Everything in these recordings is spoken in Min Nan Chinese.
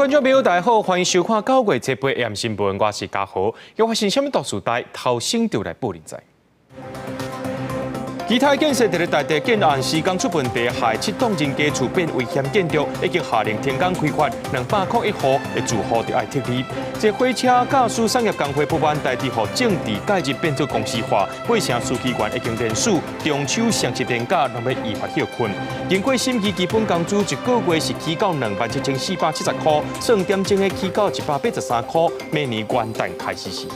觀眾朋友，大家好，歡迎收看9月7日 AM 新聞，我是嘉豪。又發生啥物大事代，頭先就來報恁知。其他建設佇咧大地建案施工出問題，害七棟人家厝變危險建築，已經下令停工開發201戶的住戶就愛撤離。這火車駕駛產業工會不滿台鐵予政治介入變做公司化，八成司機員已經連署中秋雙十連假攏欲依法歇睏。經過審議，基本工資一個月是起到27,470箍，算點鐘的起到183塊，明年元旦開始實行。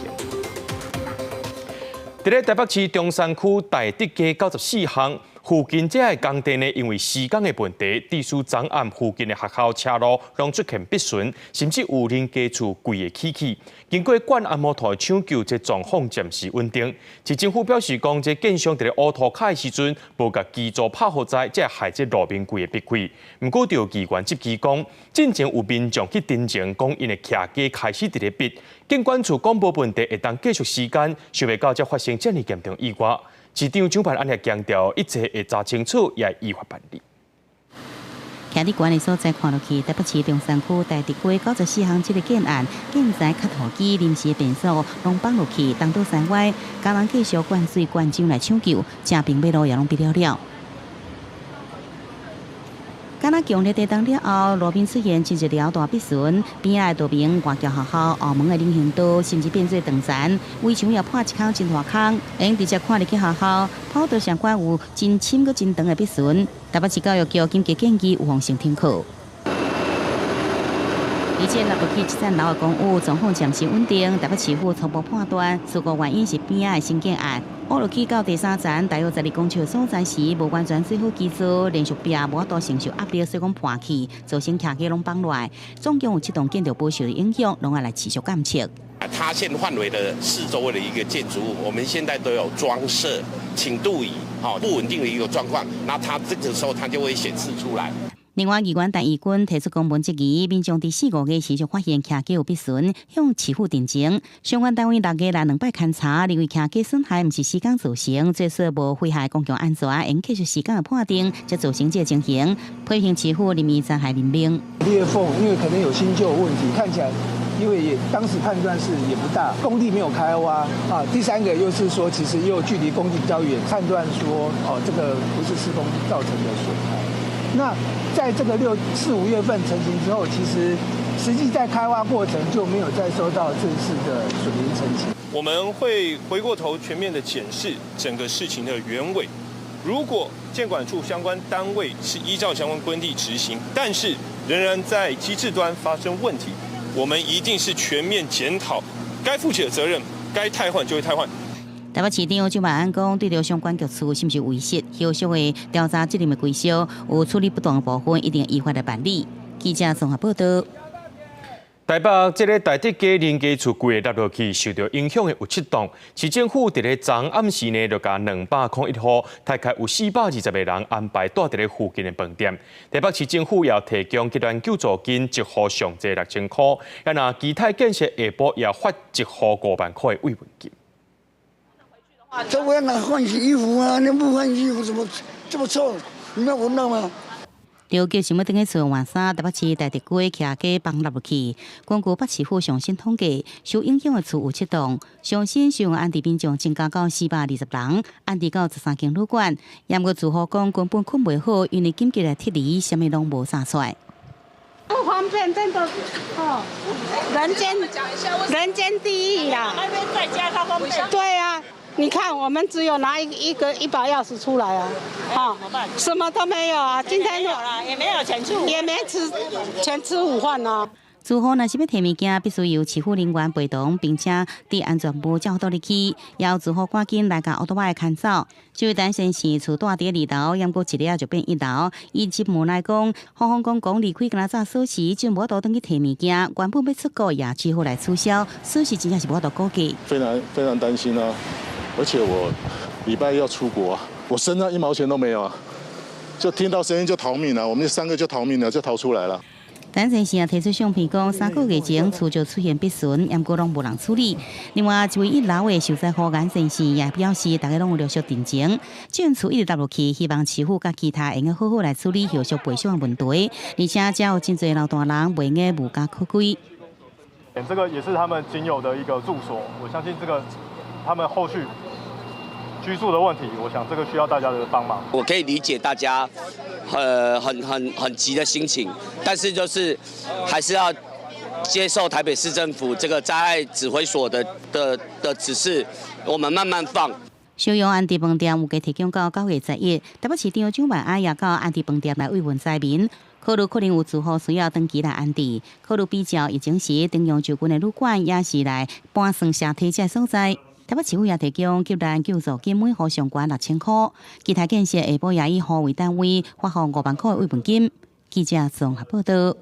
佇咧台北市中山區大直街94巷附近，這个工地呢，因為施工的問題，致使昨暗附近的學校車路攏出現閉損，甚至有人家厝規个起去。經過管按摩台搶救，這狀況暫時穩定。市政府表示講，這建商佇咧烏塗跤的時陣，無共基座拍予在，才會害這路面規个篕開。毋過，就有議員質疑講，進前有民眾去陳情，講𪜶的徛家開始佇咧篕，建管處講無問題，會當繼續時間，想袂到才發生這爾嚴重意外。市長蔣萬安也強調，一切會查清楚，也會依法辦理。徛佇懸的所在看落去，台北市中山區大直街94巷這个建案，建材磕土機臨時的便所攏放落去，東倒西歪，工人繼續灌水灌漿來搶救，正平馬路也攏閉了了。敢若強烈地動了後，路面出現真濟條大篕損，邊仔的道明外僑學校後門的人行道，甚至變做斷層，圍牆也破一空真大空，會用直接看入去學校，跑道上懸有真深閣真長的篕損。台北市教育局緊急建議預防性停課。而且落去這層樓的公寓狀況暫時穩定，台北市府初步判斷事故原因是邊仔的新建案。挖落去到第三層大約12公尺所在時，無完全做好基礎，連續壁無法度承受壓力，所以講破去，造成徛家攏放落來。總共有七棟建築物受影響，攏愛來持續監測。塌陷範圍的四周圍的一個建築物，我們現在都有裝設傾度儀，不穩定的一個狀況，那它這個時候它就會顯示出來。另外，議員陳怡君提出公文質疑，民眾佇四五月時就發現徛家有篕損，向市府陳情，相關單位6月來兩擺勘查，認為徛家損害毋是施工造成，最少無危害公共安全，應繼續時間的判定，才造成這個情形。批評市府任意殘害人命。裂縫因為可能有新舊問題，看起來因為也當時判斷是也不大，工地沒有開挖啊。第三個又是說，其實又距離工地比較遠，判斷說哦，這個不是施工造成的損害。那在這個六四五月份成型之後，其實實際在開挖過程就沒有再收到正式的水泥陳情。我們會回過頭全面的檢視整個事情的原委。如果建管處相關單位是依照相關規定執行，但是仍然在機制端發生問題，我們一定是全面檢討，該負起的責任，該汰換就會汰換。台北市長蔣萬安講，對著相關局處是毋是違失，後續會調查責任的歸屬，有處理不當的部分，一定依法來辦理。記者綜合報道。台北這个大直街人家厝規个塌落去，受到影響的有七棟。市政府佇咧昨暗時呢，就共201戶，大概有420個人安排蹛佇咧附近的飯店。台北市政府也提供一萬救助金，一戶上濟6000箍。啊，若其他建設下晡也發一戶5萬箍的慰問金。這我要拿換洗衣服啊！你不換衣服怎麼這麼臭？你沒有聞到嗎？著急想欲轉去厝換衫，台北市大直街徛家崩落去。根據北市府上新統計，受影響的厝有七棟，上新收容安置民眾增加到420人，安置到13間旅館。毋過住戶講根本睏袂好，因為緊急來撤離，啥物攏無啥出來。不方便，真的哦，人間人間地獄啦！那邊在家較方便。對啊。你看，我們只有拿一個一把鑰匙出來啊，啊，什麼都沒有啊，今天沒有啦，也沒有錢吃，也沒吃錢吃午飯啊。住戶若是欲提物件，必須由市府人員陪同，並且佇安全帽才會當入去。要住戶趕緊來共烏托邦牽走。這位陳先生厝蹛佇二樓，毋過一下就變一樓。伊就無奈講，風風講講離開敢若早鎖匙，就無法度轉去提物件。原本欲出國也只好來取消，損失真正是無法度估計。非常非常擔心啊！而且我禮拜一要出國啊，我身上一毛錢都沒有啊，就聽到聲音就逃命了。我們這三個就逃命了，就逃出來了。陳先生也提出相片講，3個月前厝就出現篦損，毋過攏無人處理。另外一位一樓的受災戶顏先生也表示，大家攏有陸續陳情，這厝一直塌落去，希望市府佮其他會用閣好好來處理後續賠償的問題。而且遮有真濟老大人袂用閣無家可歸。這個也是他們僅有的一個住所，我相信這個他們後續居住的問題，我想這個需要大家的幫忙。我可以理解大家，很急的心情，但是就是還是要接受台北市政府這個災害指揮所的指示，我們慢慢放。收容安置飯店有計提供到9月11，台北市長蔣萬安也到安置飯店來慰問災民。考慮可能有住戶需要長期來安置，考慮比較疫情時中央就近的旅館也是來搬算社體這所在。台北市府也提供急難救助金每戶上懸6000箍，其他建設下晡也以戶為單位發放5萬箍的慰問金。記者綜合報道。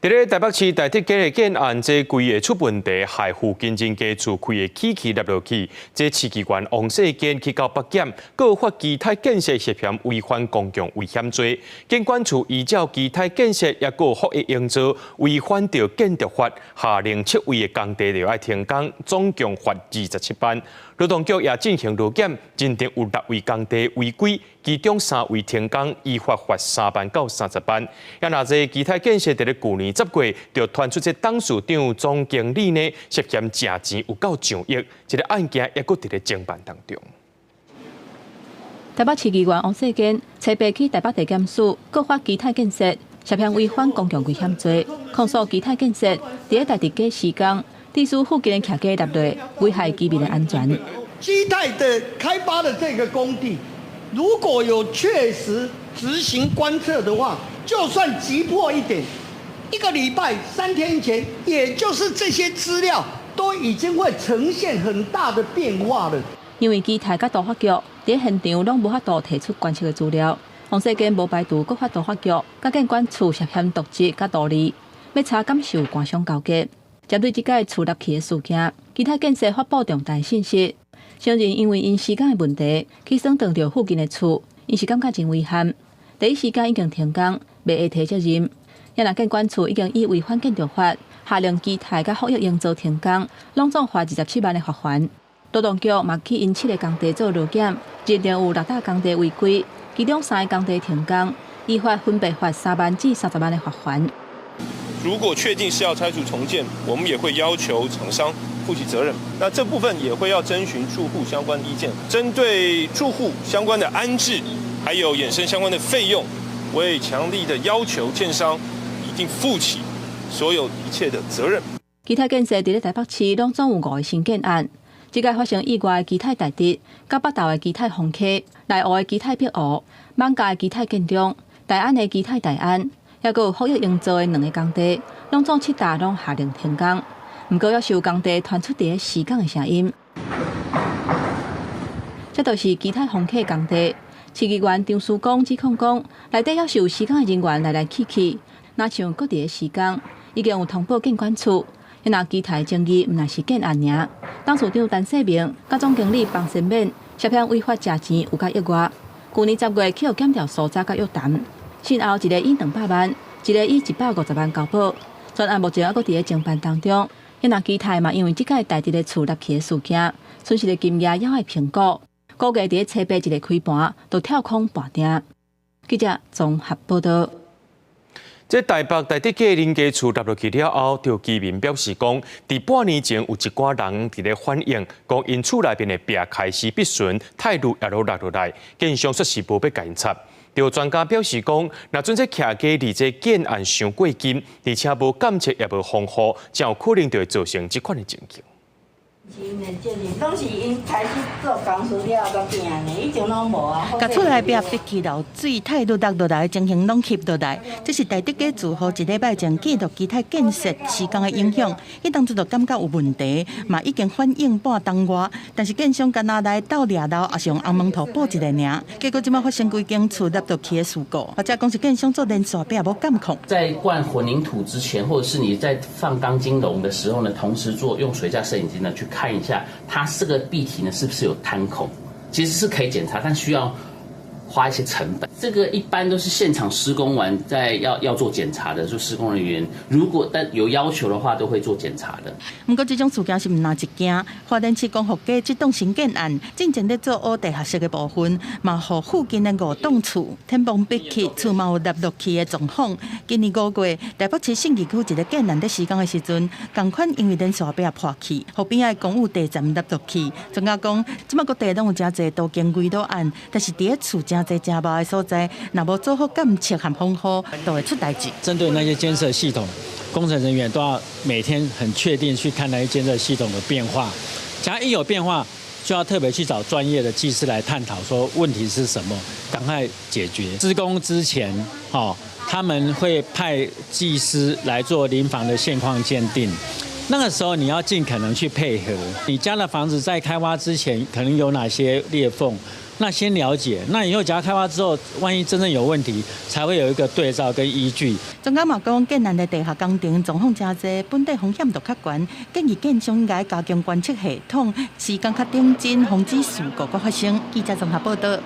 佇咧台北市大直街的建案，這規个出問題，害附近人家厝規个起起落落去。這市議員王世堅去到北檢，告發基泰建設涉嫌違反公共危險罪。建管處依照基泰建設抑閣福益營造違反著建築法，下令七位的工地就愛停工，總共罰27萬。勞動局也進行勞檢，認定有六位工地違規，其中三位停工，依法罰3萬到30萬。也若這基泰建設佇咧舊年10月就傳出這董事長、總經理呢涉嫌食錢有夠上億，這個案件猶閣佇咧偵辦當中。台北市議員王世堅初八去台北地檢署告發基泰建設涉嫌違反公共危險罪，控訴基泰建設佇咧大直街施工，致使附近的徛家塌落，危害居民的安全。基泰的開發的這個工地，如果有確實執行觀測的話，就算急迫一點，一個禮拜3天前，也就是這些資料都已經會呈現很大的變化了。因為基泰佮都發局佇現場攏無法度提出觀測的資料，王世堅無排除閣發都發局佮建管處涉嫌瀆職佮圖利，欲查敢是有官商勾結。針對這擺厝落去的事件，基泰建設發布重大信息，承認因為𪜶施工的問題，去損斷著附近的厝，𪜶是感覺真遺憾。第一時間已經停工，袂會提責任。也若建管處已經以違反建築法，下令基泰佮福益營造停工，攏總罰27萬的罰鍰。勞動局嘛去𪜶七个工地做勞檢，認定有六搭工地違規，其中三个工地停工，依法分別罰3萬至30萬的罰鍰。如果確定是要拆除重建，我們也會要求廠商負起責任。那這部分也會要徵詢住戶相關意見，針對住戶相關的安置，還有衍生相關的費用，我也強力的要求建商一定負起所有一切的責任。基泰建設佇咧台北市攏總有五个新建案，這擺發生意外的基泰大直，佮北投的基泰豐溪，內湖的基泰碧湖，艋舺的基泰建中，大安的基泰大安。抑閣有福益營造的兩个工地，攏總七搭攏下令停工。毋過，猶是有工地傳出佇咧施工的聲音。這就是基泰豐溪工地。市議員張思剛指控講，內底猶是有施工的人員來來去去，若像閣佇咧施工，已經有通報建管處。若基泰爭議，毋但是建案爾，董事長陳世明佮總經理方新勉涉嫌違法食錢有夠億外。舊年10月去予檢調搜查佮約談。先後一个以200萬，一个以150萬交保。全案目前猶閣佇咧偵辦當中。若基泰嘛，因為這擺大直的厝落去的事件，損失的金額猶愛評估，估計佇咧初八一个開盤就跳空盤定。記者綜合報道。這台北大直街人家厝塌落去了後，著居民表示講，佇半年前有一寡人佇咧反映，講𪜶厝內面的壁開始篦損，泰攄也攏落落來，建商說是無欲共𪜶拆。著專家表示講，若準這徛家離這建案傷過近，而且無監測也無防護，真有可能就會造成這款的情形。攏是𪜶開始做工事了後才變呢，以前攏無啊。共厝內壁壁起漏水、泰攄落落來，情形攏翕落來。這是大直街住戶一禮拜前記錄基泰建設施工的影響。伊當初就感覺有問題，嘛已經反映半冬外，但是建商干焦來鬥掠漏，抑是用紅毛塗補一下爾。結果這擺發生規間厝塌落去的事故，或者講是建商做連續壁無監控。在灌混凝土之前，或者是你在放鋼筋籠的時候呢，同時做用水架攝影機呢去看一下，它這個壁體呢是不是有坍孔？其實是可以檢查，但需要花一些成本。這個一般都是現場施工完再要做檢查的，就施工人員如果但有要求的話，都會做檢查的。毋過這種事件是毋但一件，花蓮市光復街這棟新建案進前咧做烏地下室的部分，嘛予附近的五棟厝天崩地裂，厝嘛有塌落去的狀況。今年5月，台北市信義區一个建案咧施工的時陣，仝款因為電線壁破去，予邊仔的公有地層塌落去。專家講，這馬各地攏有誠濟都更危老案，但是佇咧厝誠濟誠密的所在，若無做好監測和防護，就會出代誌。針對那些監測系統，工程人員都要每天很確定去看那些監測系統的變化。假如一有變化，就要特別去找專業的技師來探討，說問題是什麼，趕快解決。施工之前，他們會派技師來做臨房的現況鑑定。那個時候你要盡可能去配合。你家的房子在開挖之前可能有哪些裂縫，那先了解。那以後假如開挖之後，萬一真正有問題，才會有一個對照跟依據。專家嘛講，建案的地下工程狀況誠濟，本地風險都較懸，建議建商應該加強觀測系統，時間較頂真，防止事故閣發生。記者綜合報道。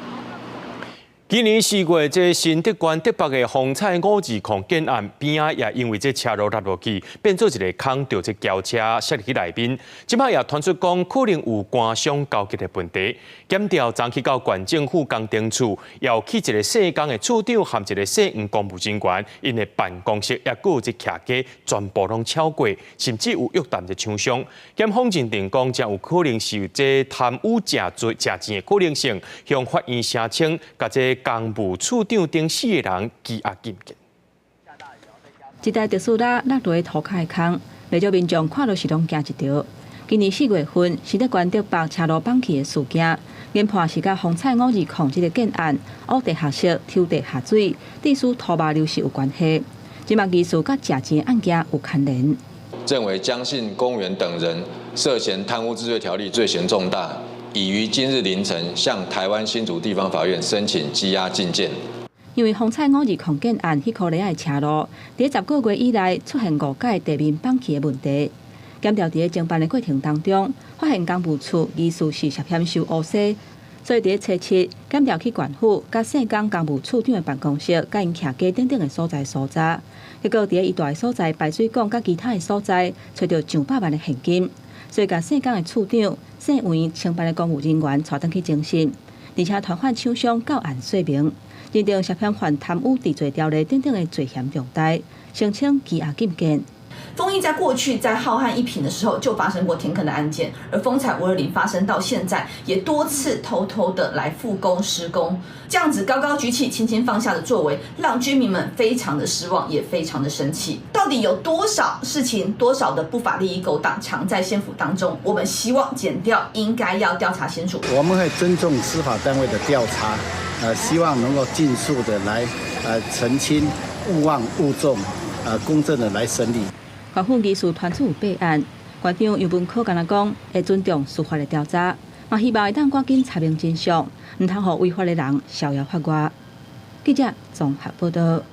今年4月，這新竹縣竹北的風采520建案邊仔，也因為這車路塌落去，變做一个空著這轎車摔入去內面。這擺也傳出講可能有官商勾結的問題。檢調昨去到縣政府工程處，又去一个姓江的處長和一个姓黃公務人員，𪜶的辦公室也閣有這徛家全部攏抄過，甚至有約談的廠商。檢方認定講，誠有可能是有這貪污食罪食錢的可能性，向法院聲稱，共這工務處長等四个人羈押禁見。一台特斯拉落佇塗跤的空，袂少民眾看著是攏驚一趒。今年4月份，新竹縣竹北車路崩去的事件，研判是佮風采520這个建案烏地下室抽地下水、致使土壩流失有關係。這馬疑似佮食錢案件有牽連。認為江姓公員等人涉嫌貪污治罪條例罪嫌重大，已於今日凌晨向台灣新竹地方法院申請羈押禁見。因為風采520建案彼箍犁仔的車路，佇10個月以來出現五擺地面崩去的問題。檢調佇咧偵辦的過程當中，發現工務處疑似是涉嫌收烏紗，所以佇咧初七，檢調去縣府佮姓江工務處長的辦公室，佮𪜶徛家等等的所在搜查，結果佇咧伊蹛的所在排水管佮其他的所在，揣著上百萬的現金，所以共姓江的處長、姓黃承辦的公務人員帶轉去偵訊，而且傳喚廠商到案說明，認定涉嫌犯貪污治罪條例等等的罪嫌重大，申請羈押禁見。豐益在過去在浩瀚一品的時候就發生過填坑的案件，而風采520發生到現在也多次偷偷的來復工施工，這樣子高高舉起、輕輕放下的作為，讓居民們非常的失望，也非常的生氣。到底有多少事情、多少的不法利益勾當藏在縣府當中？我們希望檢調應該要調查清楚。我們會尊重司法單位的調查，希望能夠盡速的來澄清，勿忘勿縱，公正的來審理。縣府疑似傳出有弊案，縣長游文可敢若講會尊重司法的調查，嘛希望會當趕緊查明真相，毋通予違法的人逍遙法外。記者綜合報道。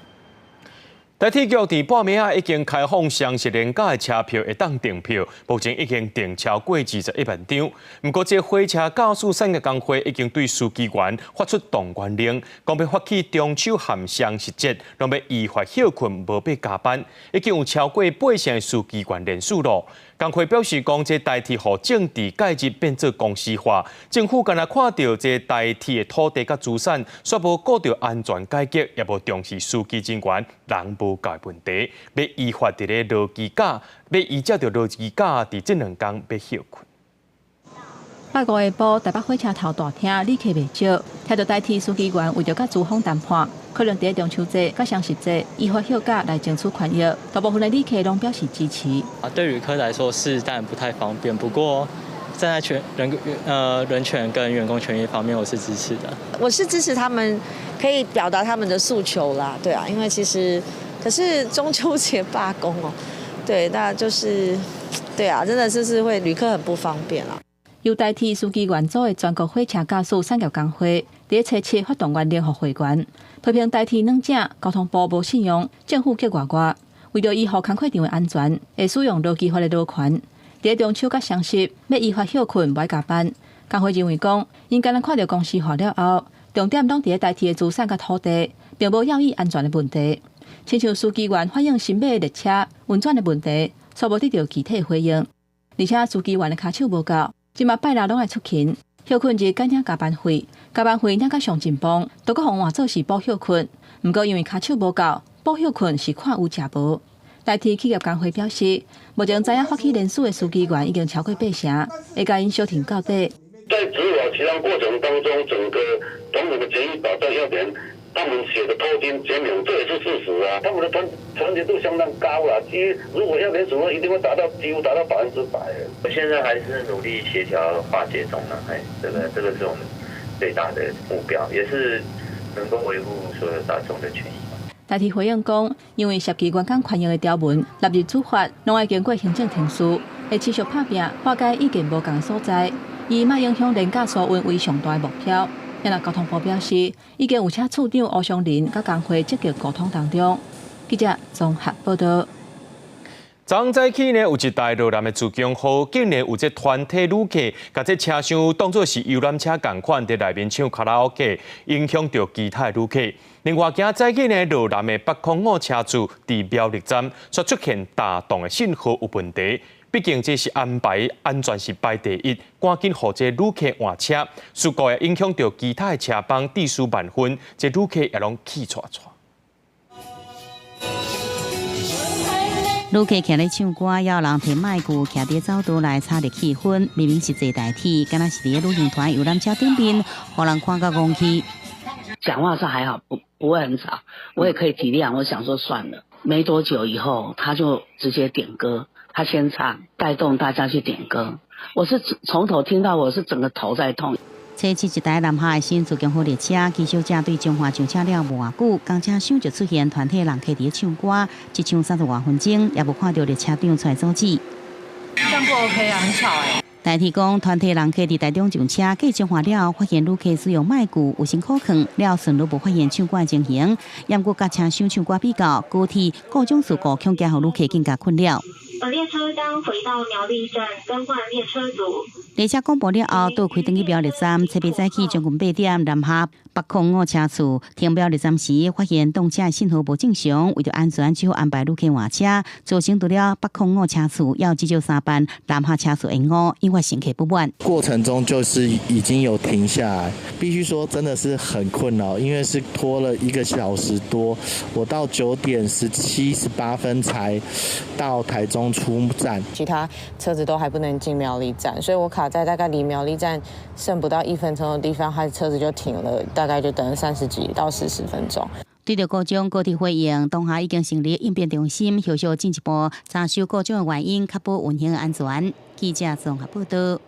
台鐵局佇半暝仔已經開放雙十連假的車票會當訂票，目前已經訂超過21萬張。毋過，這火車駕駛產業工會已經對司機員發出動員令，講欲發起中秋和雙十節，攏欲依法歇睏，無欲加班。已經有超過八成的司機員連署囉。工會表示講，這台鐵予政治介入變做公司化，政府干焦看著這台鐵的土地佮資產，卻無顧著安全改革，也無重視司機人員人無夠的問題，欲依法佇咧勞基假，欲依照著勞基假佇這兩工欲歇睏。拜五下晡，台北火車頭大廳旅客袂少，聽著台鐵司機員為著佮資方談判，可能佇中秋節佮雙十節依法休假來爭取權益，大部分的旅客攏表示支持。啊，對旅客來說是當然不太方便，不過站在權人人權跟員工權益方面，我是支持的。我是支持他們可以表達他們的訴求啦，對啊，因為其實可是中秋節罷工哦，對，那就是對啊，真的就是會旅客很不方便啦。由台鐵司機員組的全國火車駕駛產業工會，佇初七發動員聯合會員，批評台鐵軟正，交通部無信用，政府激外外，為著維護工課場的安全，會使用勞基法的勞權，佇中秋佮雙十欲依法歇睏，無愛加班。工會認為講，𪜶敢若看著公司化了後，重點攏佇咧台鐵的資產佮土地，並無要以安全的問題。親像司機員反映新買的列車運轉的問題，初步得著具體回應。而且司機員的跤手無夠，這馬拜六攏愛出勤，歇睏日改領加班費，加班費領甲上盡崩，都閣予換做是補歇睏。毋過因為跤手無夠，補歇睏是看有食無。台鐵企業工會表示，目前知影發起聯署的司機員已經超過八成，會共𪜶相挺到底。在執法協商過程當中，整個種種的權益保障要點，他們寫的偷聽減免，這也是事實啊。他們的團結度相當高啦，其實如果要聯署，一定會達到幾乎達到100%。我現在還是努力協調化解中啦，哎，這個是我們最大的目標，也是能夠維護所有大眾的權益。台鐵回應講，因為涉及員工權益的條文納入主法，攏愛經過行政程序，會持續拍拚化解意見無仝的所在，以莫影響廉價疏運為上大的目標。若交通部表示，已經有請處長吳松仁佮工會積極溝通當中。記者綜合報導。昨昏早起呢，有一台羅南的自強號，竟然有這團體旅客，共這車廂當做是遊覽車仝款，佇內面唱卡拉 OK，影響著其他旅客。另外，今早起呢，羅南的北空五車次佇苗栗站，卻出現打動的信號有問題。畢竟這是安排安全是排第一，趕緊予這旅客換車，事故也影響著其他的車幫，致使萬分，這旅客也攏氣掣掣。旅客徛咧唱歌，也有人提麥具徛佇走道來炒熱氣氛。明明是坐台鐵，敢若是佇咧旅行團遊覽車頂面，予人看甲戇去。講話是還好，不會很吵，我也可以體諒。我想說算了，沒多久以後，他就直接點歌，他先唱，帶動大家去點歌。我是從頭聽到，我是整個頭在痛。初七一台南下的新自強號列車，騎小姐對彰化上車了無偌久，公車廂就出現團體人客佇咧唱歌，一唱30外分鐘，也無看著列車長出來阻止。這樣不 OK 啊，很吵欸。台鐵講，團體人客佇台中上車，過彰化了後，發現旅客使用麥具有聲可囥，了順路無發現唱歌的情形，猶閣佮車廂唱歌比較，高鐵各種事故恐驚予旅客更加困擾。本列車將回到苗栗站更換列車組。列車廣播了後，倒開轉去苗栗站，初八早起將近8點，南下北控五車次停苗栗站時，發現動車信號無正常，為著安全，只好安排旅客換車，造成除了北控五車次，猶至少三班南下車次延誤，引發乘客不滿。過程中就是已經有停下來，必須說真的是很困擾，因為是拖了1個小時多，我到9點17、18分才到台中出站，其他車子都還不能進苗栗站，所以我卡在大概離苗栗站剩不到1分鐘的地方，他車子就停了，大概就等了30幾到40分鐘。對著故障，高鐵回應，當下已經成立應變中心，後續進一步查收故障的原因，確保運行安全。記者綜合報導。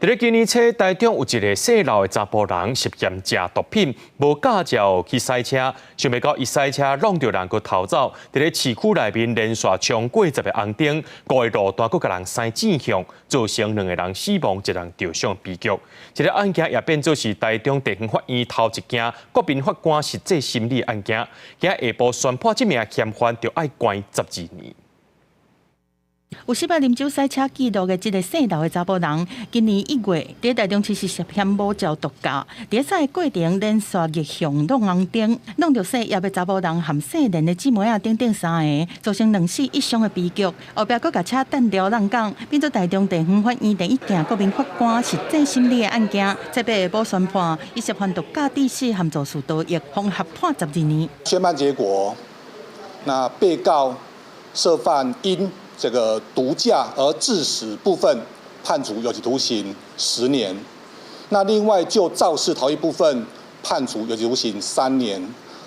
佇咧今年初，台中有一个姓劉的查埔人涉嫌食毒品，無駕照去駛車，想袂到伊駛車挵著人閣逃走。佇咧市區內面連續衝過10个紅燈，五个路段閣共人駛正向，造成兩个人死亡，一人著傷悲劇。這个案件也變做是台中地方法院頭一件國民法官實際審理案件。今下晡宣判這名嫌犯著愛關12年。有失敗啉酒駛車記錄的這个姓劉的查埔人，今年1月佇台中市是涉嫌無照毒駕，佇駛的過程連續逆向挵紅燈，挵著姓葉的查埔人和姓連的姊妹仔等等三个，造成兩死一傷的悲劇。後壁閣共車彈掉挵港，變做台中地方法院第一件國民法官實際審理的案件。這擺下晡宣判，伊涉犯毒駕致死和肇事逃逸，分合判12年。宣判結果，那被告涉犯因這個毒駕而致死部分，判處有期徒刑10年。那另外就肇事逃逸部分，判處有期徒刑3年，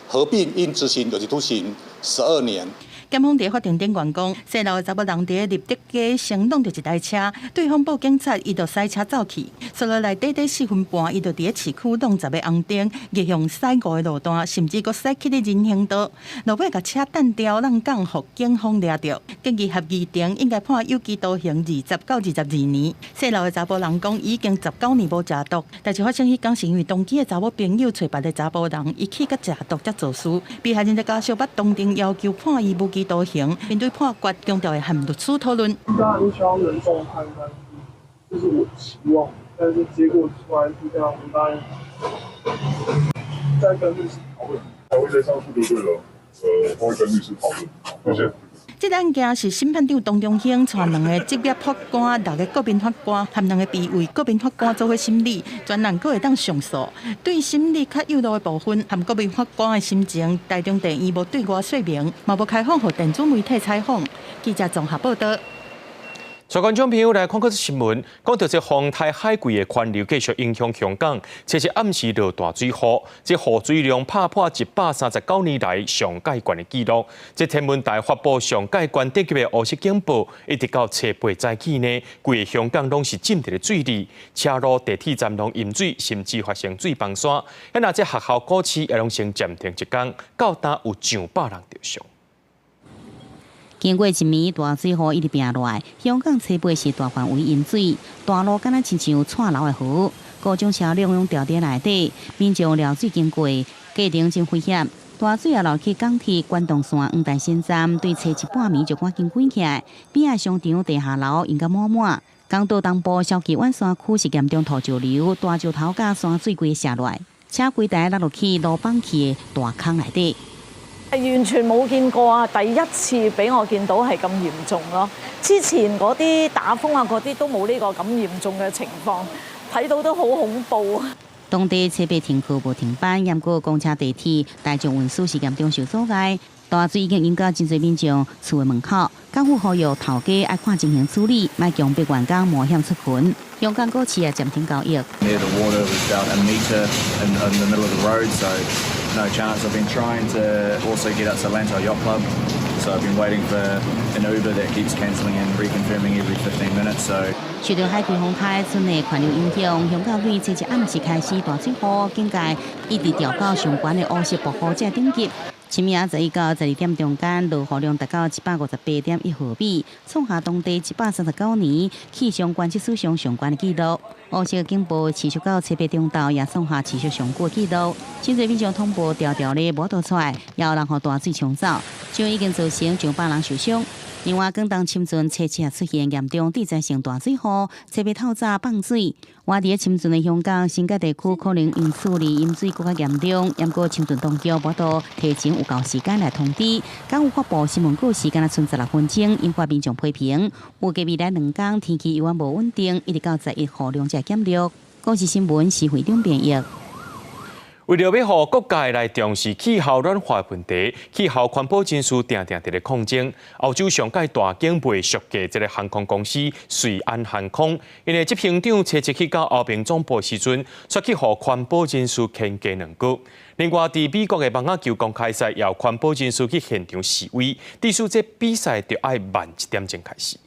合併應執行有期徒刑12年。檢方佇法庭頂懸講，姓劉的查某人佇立德街先挵著一台車，對方報警察，伊就駛車走去。紲落來短短4分半，伊就佇咧市區挵10个紅燈，逆向駛五个路段，甚至閣駛去咧人行道，落尾共車彈掉，挵港，予警方掠著。建議合議庭應該判有期徒刑20到22年。姓劉的查埔人講，已經19年無食毒，但是發生彼工是因為同居的查某朋友揣別个查埔人，伊去佮食毒才肇事。被害人的家屬捌當庭要求判伊無期徒刑，面對判決，強調會和律師討論。當然是希望能重判，但是這是我期望，但是結果出來是這樣，我當然再跟律師討論，還會再上訴就對了。我會跟律師討論。謝謝。這個案件是審判長唐中興帶兩个職業法官、六个國民法官和兩个備位國民法官做伙審理，全人閣會當上訴。對審理較幼路的部分和國民法官的心情，台中地院無對外說明，嘛無開放予電子媒體採訪。記者綜合報道。帶觀眾朋友來看個新聞，講到這風颱海葵的環流繼續影響香港，這是暗時落大水雨，這雨水量拍破139年來上蓋懸的紀錄。這天文台發布上蓋懸等級的烏色警報，一直到初八早起呢，規個香港攏是浸佇咧水裡，車路、地鐵站攏淹水，甚至發生水崩山。啊，這學校考試也攏先暫停一工，到今有上百人著傷。經過一暝大水雨一直拚落來，香港初八是大範圍淹水，大路敢若親像蔡流的河，各種車輛攏牢佇內底，民眾撩水經過，過程真危險。大水也流去港鐵觀塘線黃大仙站，對初七半暝就趕緊關起來，邊仔商場地下樓淹甲滿滿。港島東部筲箕灣山區是嚴重土石流，大石頭佮山水規瀉落來，車規台落落去路崩去的大坑內底。完全冇見過啊！第一次俾我見到係咁嚴重咯。之前嗰啲打風啊，嗰啲都冇呢個咁嚴重嘅情況，睇到都好恐怖啊！當地初八停課無停班，毋過公車、地鐵、大眾運輸是嚴重受阻礙。大水已經淹到真濟民眾厝的門口，港府呼籲頭家愛看情形處理，莫強迫員工冒險出勤。香港股市也暫停交易。 The water was about a meter in the middle of the road, so no chance. I've been trying to also get up to Lantau Yacht Club, so I've been waiting for an Uber that keeps cancelling and reconfirming every 15 minutes. So 受到海葵風颱春的環流影響，香港對初一暗時開始大水雨，警戒一直調到上懸的烏色暴雨這等級。深夜11到12點中間，落雨量達到158.1毫米，創下當地139年氣象觀測史上上懸的紀錄。烏色警報持續到初八中晝，也創下持續上久的紀錄。真濟民眾通報牢牢咧無倒出來，也有人予大水沖走，就已經造成上百人受傷。另外，廣東深圳初七出現嚴重地災性大水雨，初八透早放水。外佇深圳的香港新界地區可能因此而淹水閣較嚴重，毋過深圳當局無度提前有夠時間來通知。港府發布新聞稿時間仔賰16分鐘，引發民眾批評。預計未來2天天氣猶原無穩定，一直到11雨量才減弱。公視新聞施會長編譯。為著欲予各界來重視氣候暖化問題，氣候環保人士定定佇咧抗爭。歐洲上蓋大間袂俗的這个航空公司瑞安航空，𪜶的執行長初七去到歐盟總部時陣，煞去予環保人士牽雞兩腳。另外，佇美國的網仔球公開賽，也有環保人士去現場示威，致使這比賽著愛慢一點鐘開始。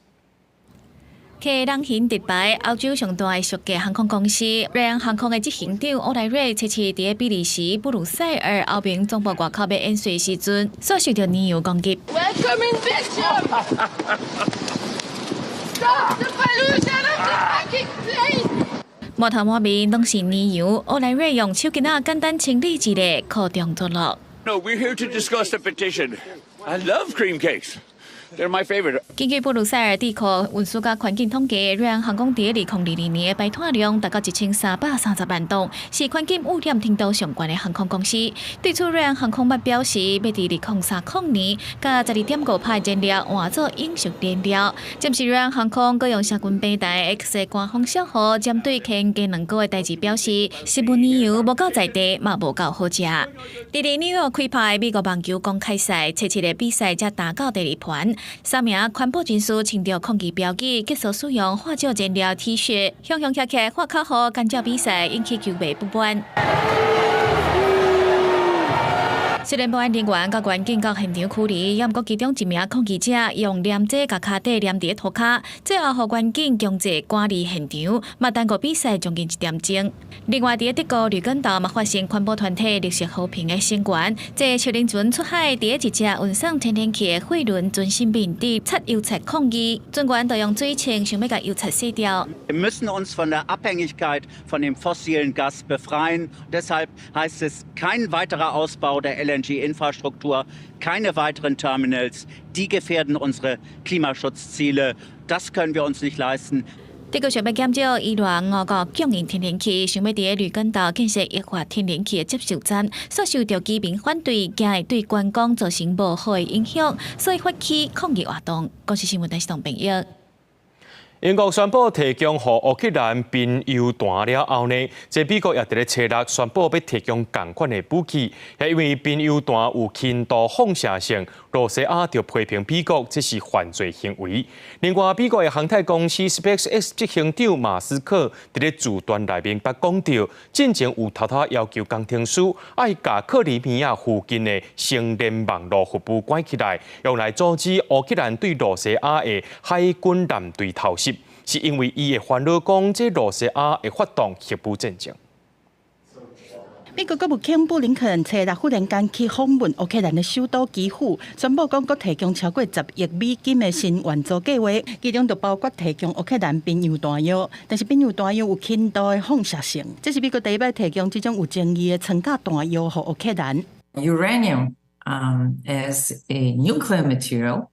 客人行特牌，歐洲上大的俗價航空公司瑞安航空的執行長歐萊瑞，初七佇比利時布魯塞爾歐盟總部外口欲演說時陣，煞受著燃油攻擊。 Welcome in Belgium! Stop the pollution of the fucking plane! 滿頭滿面攏是燃油，歐萊瑞用手巾仔簡單清理一下，苦中作樂。 No, we're here to discuss the petition. I love cream cakes. They're my favorite. 根據布魯塞爾智庫運輸佮環境統計，瑞安航空佇2022年的排碳量達到1330萬噸，是環境污染程度上懸的航空公司。對此，瑞安航空嘛表示，欲佇2030年，共12.5%燃料換做永續燃料。暫時，瑞安航空閣用社群平台 X 的官方帳號，針對牽雞兩腳的代誌表示，食物燃油無夠在地，嘛無夠好食。佇咧紐約開拍的美國網球公開賽，初七的比賽才打到第二盤。三名環保人士穿著抗議標語，結束使用化石燃料 T 恤，雄雄起起發口號，干擾比賽，引起球迷不滿。雖然保安人員佮員警到現場驅離，毋過其中一名抗議者用黏劑共跤底黏佇塗跤，最後予員警強制趕離現場，嘛耽誤比賽將近一點鐘。另外，佇德國呂根島嘛發生環保團體綠色和平的成員，坐小輪船出海，佇一隻運送天然氣的貨輪船身邊佇擦油漆抗議，船員就用水槍想欲共油漆洗掉。 Wir müssen uns von der Abhängigkeit von dem fossilen Gas befreien. Deshalb heißt es kein weiterer Ausbau der LNG-Infrastruktur, keine weiteren Terminals. Die gefährden unsere Klimaschutzziele. Das können wir uns nicht leisten. 德國想欲減少依賴俄國供應天然氣，想欲佇呂根島建設液化天然氣的接收站，煞受著居民反對，驚會對觀光造成無好的影響，所以發起抗議活動。公視新聞台視頻編譯。英國宣布提供予烏克蘭貧鈾彈了後呢，這美國也佇咧揣六宣布欲提供仝款的武器，也因為貧鈾彈有輕度放射性，羅西亞就批評美國這是犯罪行為。另外，美國的航太公司 SpaceX 執行長馬斯克佇咧自傳內面捌講著，進前有偷偷要求工程師愛共克里米亞附近的星鏈網路服務關起來，用來阻止烏克蘭對羅西亞的海軍艦隊偷襲。是因為伊會煩惱講，這羅西亞會發動核武戰爭。美國國務卿布林肯揣六忽然間去訪問烏克蘭的首都基輔，宣布講閣提供超過10億美金的新援助計劃，其中就包括提供烏克蘭貧鈾彈藥，但是貧鈾彈藥有輕度的放射性，這是美國第一擺提供這種有爭議的倉架彈藥予烏克蘭。 Uranium, as a nuclear material,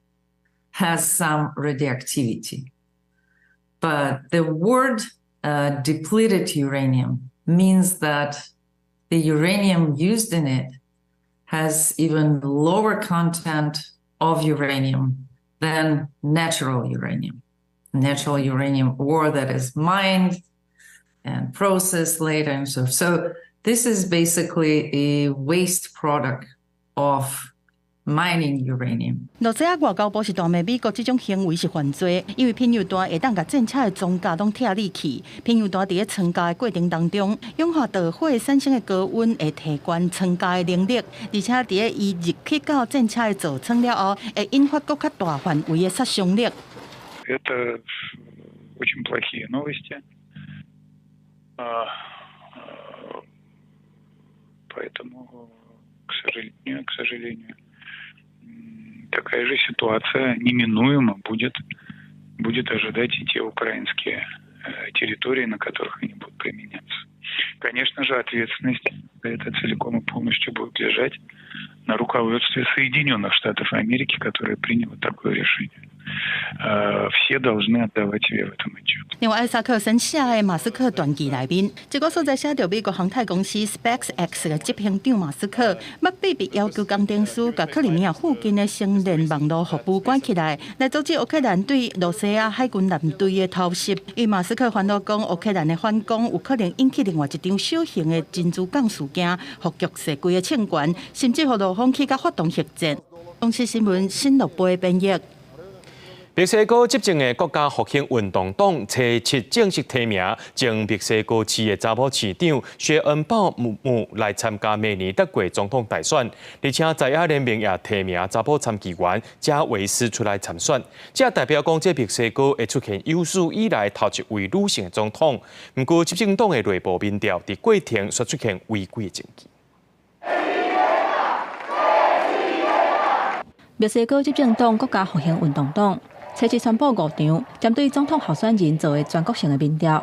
has some radioactivity. But the word depleted uranium means that the uranium used in it has even lower content of uranium than natural uranium. Natural uranium ore that is mined and processed later and so. So this is basically a waste product of mining uranium. 羅西亞外交部是大罵美國這種行為是犯罪，因為貧鈾彈會當共戰車的裝甲攏拆離去。貧鈾彈佇咧裝甲的過程當中，氧化導火產生的高溫會提懸裝甲的能力，而且佇咧伊入去到戰車的座艙了後，會引發閣較大範圍的殺傷力。 Это очень плохие новости. Поэтому, к сожалению, такая же ситуация неминуемо будет ожидать и те украинские территории, на которых они будут применяться. Конечно же, ответственность за это целиком и полностью будет лежать на руководстве Соединенных Штатов Америки, которое приняло такое решение. Все должны отдавать себе в этом отчет. 另外，艾薩克森寫的馬斯克傳記內面，這個所在寫著美國航太公司 SpaceX 的執行長馬斯克，捌秘密要求工程師共克里米亞附近的星鏈網路服務關起來，來阻止烏克蘭對羅西亞海軍艦隊的偷襲。因為馬斯克煩惱講，烏克蘭的反攻有可能引起另外一場小型的珍珠港事件，予局勢規个衝懸，甚至予俄方去到發動核戰。公視新聞新樂貝編譯。墨西哥執政的國家復興運動黨初七正式提名前墨西哥市的查某市長薛恩鮑姆來參加明年德國總統大選，而且在野聯盟也提名查某參議員加維斯出來參選，這代表講這墨西哥會出現有史以來頭一位女性的總統。毋過執政黨的內部民調佇過程煞出現違規的證據。墨西哥執政黨國家復興運動黨初七宣布五場針對總統候選人做的全國性的民調，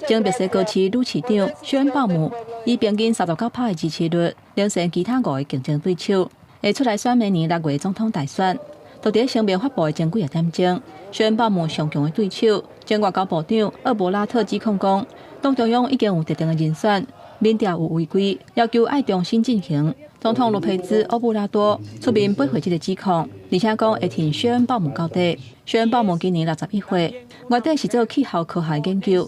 前墨西哥市女市長薛恩鮑姆以平均39%的支持率，領先其他五个競爭對手，會出來選明年6月總統大選。就佇聲明發布的前幾個點鐘，薛恩鮑姆上強的對手前外交部長厄伯拉特指控講，黨中央已經有特定的人選，民調有違規，要求愛重新進行。總統羅佩茲·奧布拉多出面駁回這个指控，而且講會挺薛恩鮑姆到底。薛恩鮑姆今年61歲，原底是做氣候科學研究，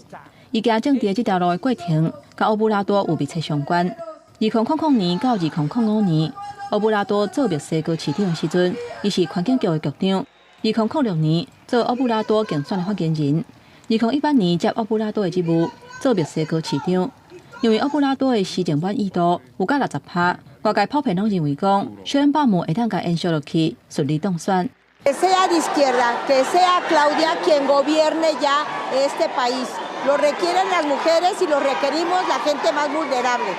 伊行政治這條路的過程，佮奧布拉多有密切相關。2000年到2005年，奧布拉多做墨西哥市長的時陣，伊是環境局的局長。2006年做奧布拉多競選的發言人。2018年接奧布拉多的職務，做墨西哥市長。因為奧布拉多的施政滿意度有到60%。外界普遍攏認為講，薛恩鮑姆會當共延續落去，順利當選。 Que sea de izquierda, que sea Claudia quien gobierne ya este país. Lo requieren las mujeres y lo requerimos la gente más vulnerable.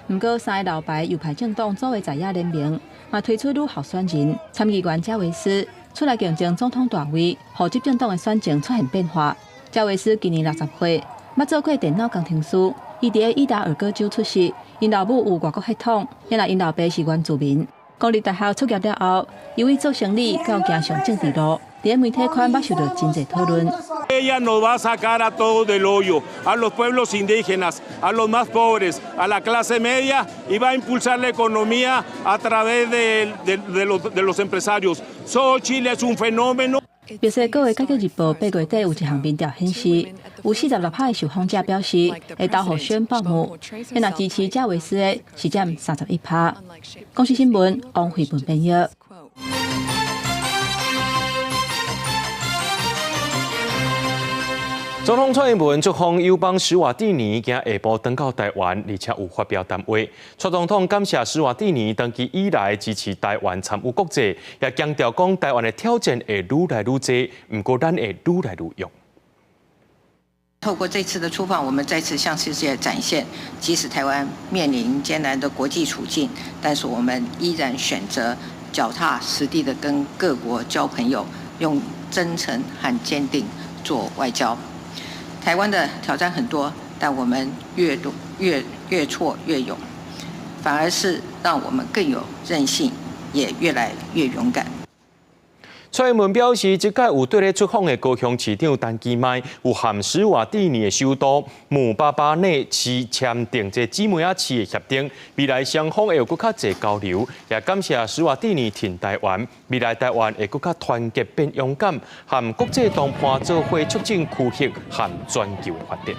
毋過，三个老牌右派政黨組的在野聯盟，嘛推出女候選人參議員賈維斯出來競爭總統大位，予執政黨的選情出現變化。賈維斯今年60歲，捌做過電腦工程師。伊佇咧伊達爾戈州出世，𪜶老母有外國血統，因為𪜶老爸是原住民。公立大學畢業了後，伊為做生理到行上政治路。佇媒體圈捌受著真濟討論。 Ella nos va a sacar a todos del hoyo, a los pueblos indígenas, a los más pobres, a la clase media y va a impulsar la economía a través de los empresarios. Xóchitl es un fenómeno. 墨西哥的《解決日報》8月底有一項民調顯示，有46%的受訪者表示會投予宣布姆，若支持查韋斯的是佔31%。公視新聞王慧文編譯。總統蔡英文出訪友邦史瓦蒂尼，今下晡轉到台灣，而且有發表談話。蔡總統感謝史瓦蒂尼長期以來支持台灣參與國際，也強調講台灣的挑戰會愈來愈濟，毋過咱會愈來愈勇。透過這次的出訪，我們再次向世界展現，即使台灣面臨艱難的國際處境，但是我們依然選擇腳踏實地的跟各國交朋友，用真誠和堅定做外交。台灣的挑戰很多，但我們越多越越挫越勇，反而是讓我們更有韌性，也越來越勇敢。蔡英文表示，這擺有對咧出訪的高雄市長陳其邁，有和史瓦蒂尼的首都姆巴巴內市簽訂這姊妹仔市的協定，未來雙方會有閣較濟交流，也感謝史瓦蒂尼挺台灣，未來台灣會閣較團結變勇敢，和國際同伴做伙促進區域和全球的發展。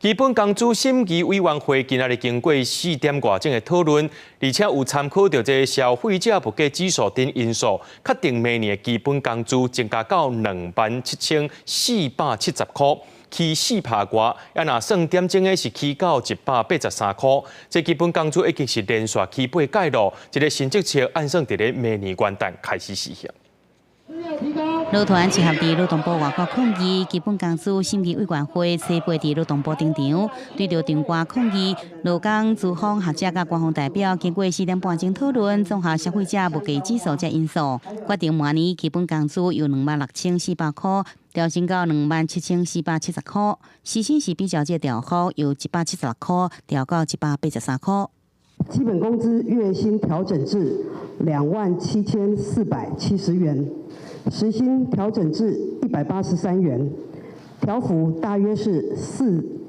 基本工資審議委員會今仔日經過4點外鐘的討論，而且有參考著這消費者物價指數等因素，確定明年的基本工資增加到27,470箍，起4%外，啊若算點鐘的是起到183箍。這基本工資已經是連續起八屆咯，這個新政策按算佇咧明年元旦開始實行。勞團集合佇勞動部外口抗議，基本工資審議委員會初八佇勞動部登場，對著場外抗議，勞工資方學者佮官方代表經過4點半鐘討論，綜合消費者物價指數這因素，決定明年基本工資由26,400箍調升到27,470箍，時薪是比較這調幅由176箍調到183箍。基本工資月薪調整至27,470元。時薪調整至183元，調幅大約是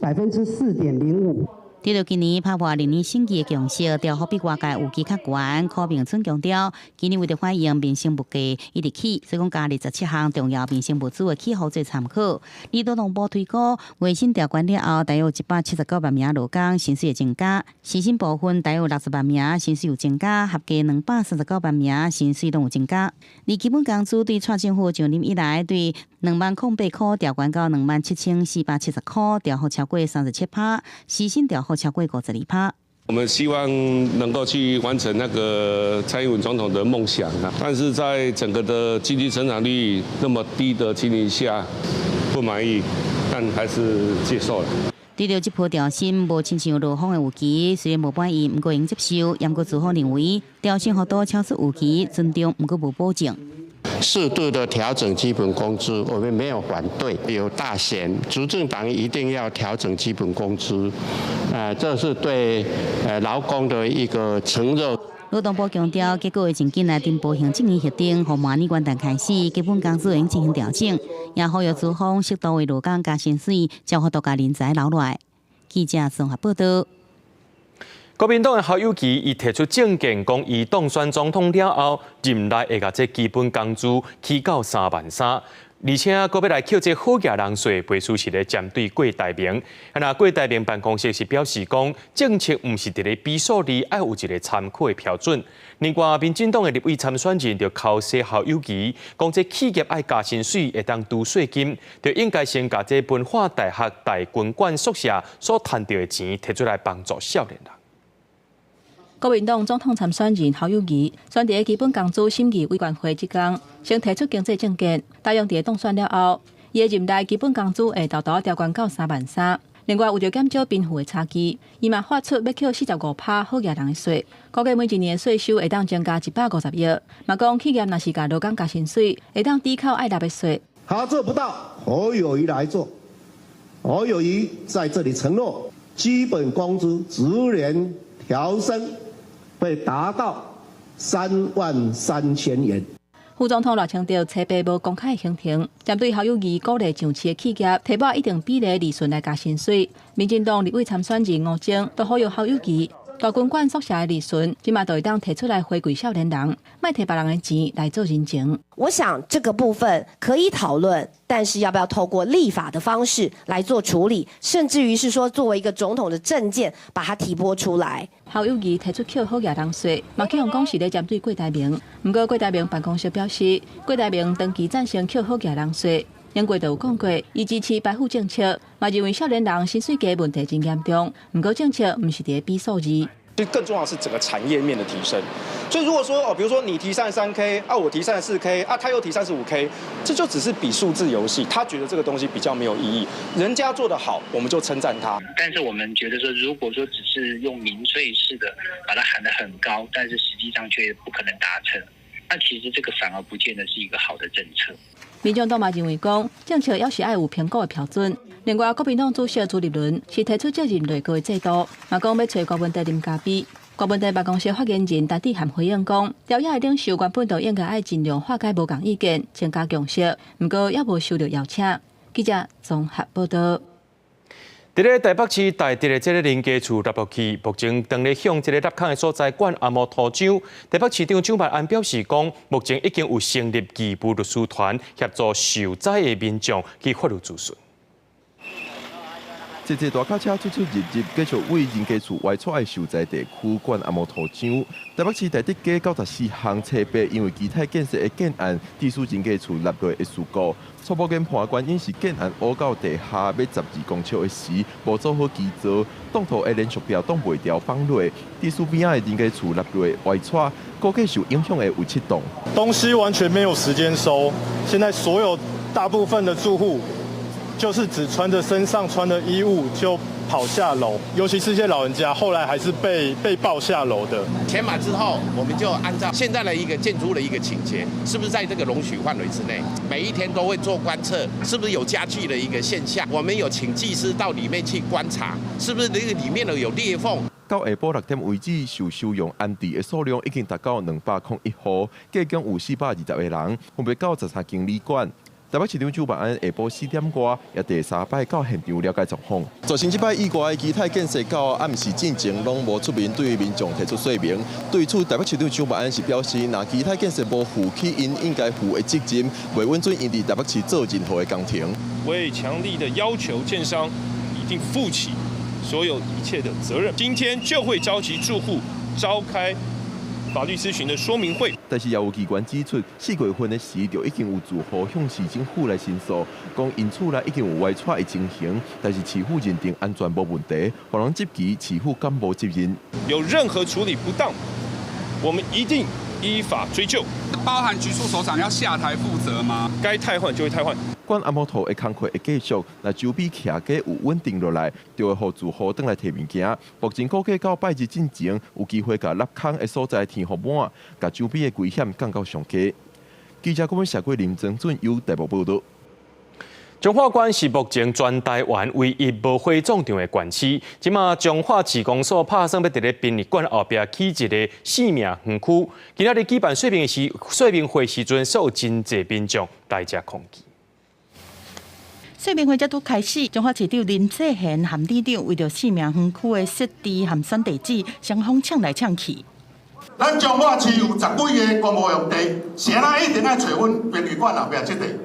4.05%。對著今年拍破歷年審議的共識，調幅比外界預期較懸。柯銘春強調，今年為著反映民生物價一直起，所以講加27項重要民生物資的起幅做參考。勞動部推估，月薪調懸了後，大約179萬名勞工薪水會增加，時薪部分大約60萬名薪水有增加，合計239萬名薪水攏有增加。而基本工資對蔡政府上任以來，對20,008箍調懸到27,470箍，調幅超過37%，時薪調幅超過52%。我們希望能夠去完成那個蔡英文總統的夢想啊，但是在整個的經濟成長率那麼低的情形下，不滿意，但還是接受了。對著這波調薪無親像勞方的預期，雖然無滿意，毋過會接受。毋過資方認為調薪幅度超出預期，尊重毋過無保證。適度的調整基本工資，我們沒有反對。有大選，執政黨一定要調整基本工資，這是對勞工的一個承諾。勞動部強調，結果會真緊來呈報行政院核定，予明年元旦開始，基本工資會進行調整，也呼籲資方適度為勞工加薪水，才有法度共人才留落來。記者綜合報道。國民黨的侯友宜伊提出政見，講伊當選總統了後，任內會共這基本工資起到3萬3，而且閣欲來扣這好額人稅，袂輸是咧針對郭台銘。啊，若郭台銘辦公室是表示講，政策毋是佇咧比數字，愛有一個參考的標準。另外，民進黨的立委參選人就剾洗侯友宜，講這企業愛加薪水，會當除稅金，就應該先共這文化大學大軍館宿舍所趁著的錢提出來幫助少年人。國民黨總統參選人侯友宜選佇基本工資審議委員會這工，先提出經濟政見，答應佇當選了後，伊的任內基本工資會沓沓調懸到3萬3。另外，為著減少貧富的差距，伊嘛發出欲扣45%好額人的稅，估計每一年的稅收會當增加150億。嘛講企業若是共勞工加薪水，會當抵扣愛納的稅。他做不到，侯友宜來做。侯友宜在這裡承諾，基本工資逐年調升，會達到3萬3千元。副總統賴清德初八無公開行程，針對侯友宜鼓勵上市的企業提撥一定比例利潤來加薪水。民進黨立委參選人吳崢都呼籲侯友宜，大軍館宿舍的利潤，這馬就會當提出來回饋少年人，莫提別人的錢來做人情。我想這個部分可以討論，但是要不要透過立法的方式來做處理，甚至於是說作為一個總統的政見，把它提撥出來。侯友宜提出扣好額人稅，嘛去予講是咧針對郭台銘。毋過郭台銘辦公室表示，郭台銘長期贊成扣好額人稅，英國就有講過，伊支持白富政策，嘛認為少年人薪水低問題真嚴重。毋過政策毋是佇咧比數字。其實更重要的是整個產業面的提升。所以如果說哦，比如說你提33K，啊我提34K，啊他又提35K，這就只是比數字遊戲。他覺得這個東西比較沒有意義，人家做得好，我們就稱讚他。但是我們覺得說，如果說只是用民粹式的把它喊得很高，但是實際上卻不可能達成，那其實這個反而不見得是一個好的政策。民眾黨嘛認為講，政策猶是愛有評估的標準。另外，國民黨主席朱立倫是提出責任內閣的制度，嘛講欲揣郭文帝啉咖啡。郭文帝辦公室發言人陳志涵回應講，朝野的領袖原本就應該愛盡量化解無仝意見，增加共識，毋過猶無收著邀請。記者綜合報導。佇咧台北市大直的這个人家厝塌落去，目前當咧向這个塌空的所在灌紅毛土漿。台北市長蔣萬安表示講，目前已經有成立義務律師團協助受災的民眾去法律諮詢。這濟大卡車出出入入，繼續為人家厝外出的受災地區灌紅毛土漿。台北市大直街94巷車八，因為基泰建設的建案，致使人家厝落落的事故。初步研判原因是建案挖到地下欲12公尺的時，無做好基座，擋土的連續壁擋袂牢放落，致使邊仔的人家厝落落歪斜，估計受影響的有七棟。東西完全沒有時間收，現在所有大部分的住戶，就是只穿着身上穿的衣物就跑下樓，尤其是一些老人家，後來還是被抱下樓的。填滿之後，我們就按照現在的一個建築的一個傾斜，是不是在這個容許範圍之內？每一天都會做觀測，是不是有加劇的一個現象？我們有請技師到裡面去觀察，是不是那個裡面的有裂縫？到下晡6點為止，受收容安置的數量已經達到201戶，計共有420個人，分別到13間旅館。台北市長蔣萬安下晡4點外，也第三擺到現場了解狀況。造成這擺意外的基泰建設到暗時進前，攏無出面對民眾提出說明。對此，台北市長蔣萬安是表示，若基泰建設無負起𪜶應該負的責任，袂允准𪜶佇台北市做任何的工程。我也強力的要求建商一定負起所有一切的責任。今天就會召集住戶召開法律諮詢的說明會。但是也有機關指出，4月份的時就已經有住戶向市政府來申訴，講𪜶厝內已經有歪斜的情形，但是市府認定安全無問題，予人質疑市府敢無責任。有任何處理不當，我們一定依法追究。包含局處首長要下台負責嗎？該汰換就會汰換。灌紅毛土的工課會繼續，若周邊徛家有穩定落來，就會予住戶轉來提物件。目前估計到拜日進前，有機會共凹空的所在填予滿，共周邊的危險降到上低。記者郭文社會林曾俊有台北報導。彰化縣是目前全台灣唯一無火葬場的縣市。這馬彰化市公所拍算欲佇咧殯儀館後壁起一个生命園區。今仔日舉辦說明會時陣，所有真濟民眾來遮抗議。說明會才拄開始，彰化市長林志賢和里長為著生命園區的設置和選地址，雙方嗆來嗆去。咱彰化市有十幾个公墓用地，是按怎一定愛揣阮殯儀館後壁這塊？